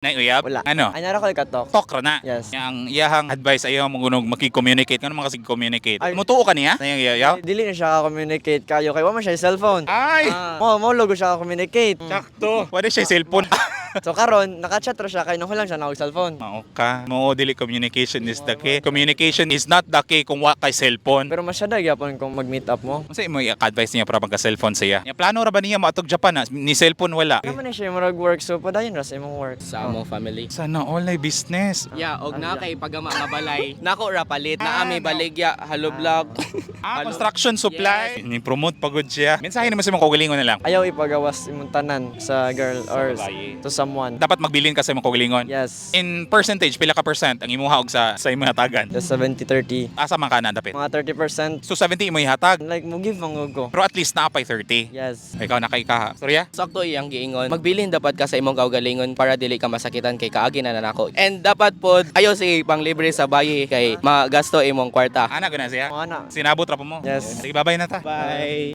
Nay uyab? Wala. Ano? Ay, naa ra ko'y ka-talk. Talk ra na. Yes. Ang iyahang advice, ayaw mo gunog makikommunicate. Ngano man kasi communicate? Ay. Mutuo ka niya? Nay iyaw? Dili na siya ka-communicate kayo kay wa man siya cellphone. Ay! Ah, mo mo logo siya ka-communicate. Sakto. Wala siya cellphone. So karon naka-chat ra siya kay nung lang siya na og cellphone. Mao ka. Mao dili, communication is the key. Communication is not the key kung wa kay cellphone. Pero masyado gyapon kung mag-meet up mo. Unsa imo i-advice niya para magka-cellphone siya? Nya plano ra ba niya moadtog Japan na ni cellphone wala? Naman na siya murag work, so padayon ra sa imong work. Sa among family. Sana all ay business. Yeah, og na kay pagama nga balay. Nako ra palit na ami baligya hollow block. Ah, construction supply. Ni promote pagod siya. Mensahe naman sa imong kaugalingon na lang. Ayaw ipagawas imong tanan sa girl or Sa babae. to someone. Dapat magbilin ka sa imong kaugalingon. Yes. In percentage, pila ka percent ang imuha og sa imong hatagan? Just 70-30. Asa man ka na dapit? Mga 30%. So 70 imo ihatag. Like mo give man ko. Pero at least naa pay 30. Yes. Ikaw nakaikaha. Storya? Sakto iyang giingon. Magbilin dapat ka sa imong kaugalingon para dili ka masakitan kay kaagi na nako. And dapat pod ayo sige pang libre sa bayi kay magasto imong kwarta. Ana guna siya. Mga na. Sinabot ra po mo. Yes. Sige, babay na ta. Bye.